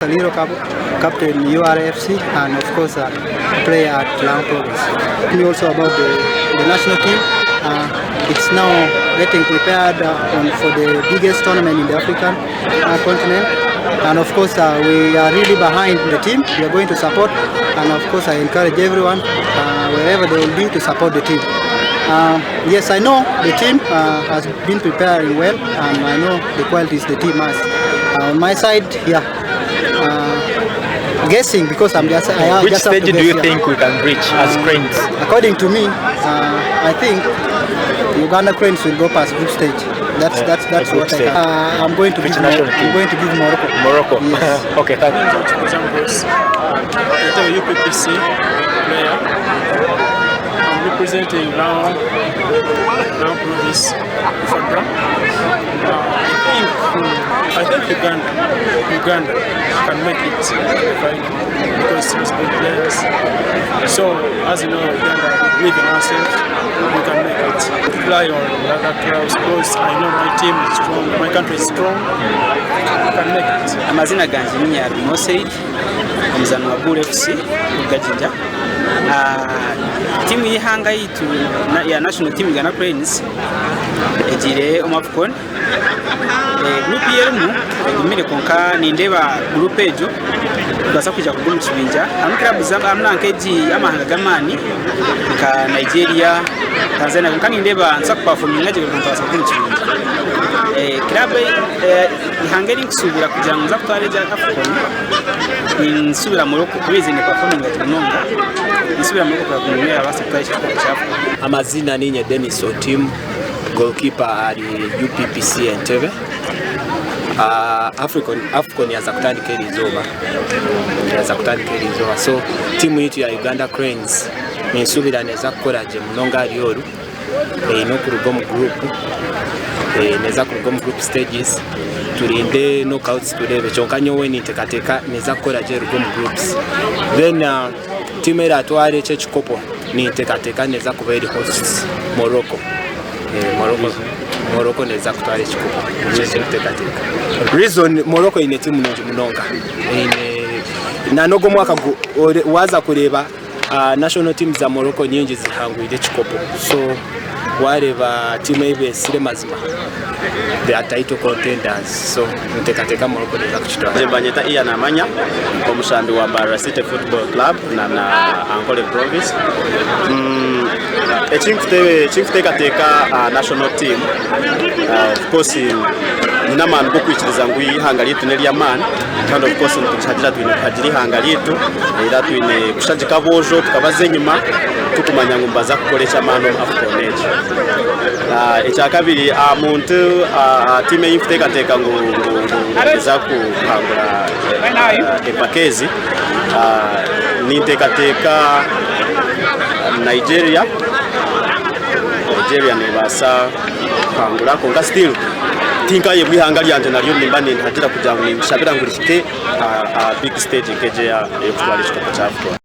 Liro captain URFC and of course a player at Lango Province. Me also about the, the national team. Uh, it's now getting prepared uh, on, for the biggest tournament in the African uh, continent. And of course, uh, we are really behind the team. We are going to support. And of course, I encourage everyone, uh, wherever they will be, to support the team. Uh, yes, I know the team uh, has been preparing well, and I know the qualities the team has. Uh, on my side, yeah, uh, guessing because I'm just I Which just have stage to do guess, you yeah. think we can reach as Cranes? According to me, uh, I think Uganda Cranes will go past group stage. That's Yeah, that's that's the group what I stage. can. Uh, I'm going to Which give national Mor- team? I'm going to give Morocco. Morocco. Yes. okay, thank you. Examples. Entebbe UPPC player. I'm representing Lango, Lango Province, Fadra. Uh, I think I think Uganda, Uganda can make it to the final because it's good players. So as you know, Uganda we believe in ourselves. We can make it. Rely on other clubs because I know my team is strong, my country is strong. We can make it. Amazina ganje ni Nyarwi Moseid omuzani wa Bull FC Gajinja. Ah, timu y'ihanga yitu na- ya national team Uganda Cranes egiire omu AFCON. Eh, group yerimu egumire konka nindeba group egyo tubaasa kwija kuruga omu kibinja harimu club za- harimu nanka egi amahanga g'amaani nka Nigeria Tanzania konka nindeba nituza kuperforminga gye nitubaasa kuruga omu kibinja. Eh, club eh, ihanga erinkusuubira kugira ngu nza kutwara egya AFCON ninsuubira Morocco kuba ni performing gye munonga ninsuubira Morocco kugira ngu erabaasa kutwara ekikopo kya AFCON. Amazina ninye Dennis Otim, goalkeeper ali UPPC Entebbe. Uh, African, AFCON yaza kutandika eri izooba yaza kutandika eri izooba so tiimu yitu ya Uganda Cranes ninsuubira neza kukora gye munonga ahari oru eine okuruga omu group eh, neza kuruga omu group stages turinde knockouts tureebe kyonka nyowe ninteekateeka neza kukora gye eruga omu groups then uh, tiimu eratwara ekyo ekikopo ninteekateeka neza kuba eri hosts Morocco eh, Morocco Morocco neza kutwara ekikopo nikyo ndikuteekateeka reason Morocco eine tiimu nungi munonga eine na n'ogwo omwaka gu- ore- waza kureeba uh, national team za Morocco nyingi zihangwire ekikopo so wareeba tiimu ei beesire mazima they are title contenders so nteekateeka Morocco neza kukitwara Banyeta Ian Amanya omushambi wa Mbarara City Football Club na na Ankole Province mm, ekinkuteekateeka uh, national team uh, of course nyine amaani g'okwikiriza ngu ihanga ryaitu n'ery'amaani kandi of course nitukihagira twine kuhagira ihanga ryaitu era twine kushagika aboojo tukabaza enyima tukumanya ngu nibaza kukora eky'amaani omu AFCON egi Ah, ekyakabiri ah, muntu ah, tiimu ei nkuteekateeka ngu ngu- ngu eza kuhangura empaka ezi ah, ninteekateeka Nigeria Nigeria nebaasa kuhangura kwonka still tinkayebwa ihanga ryangye naryo nimba ninhagira kugira ngu ninshabira ngu rihike aha big stage nk'egi ey'okutwara ekikopo kya AFCON.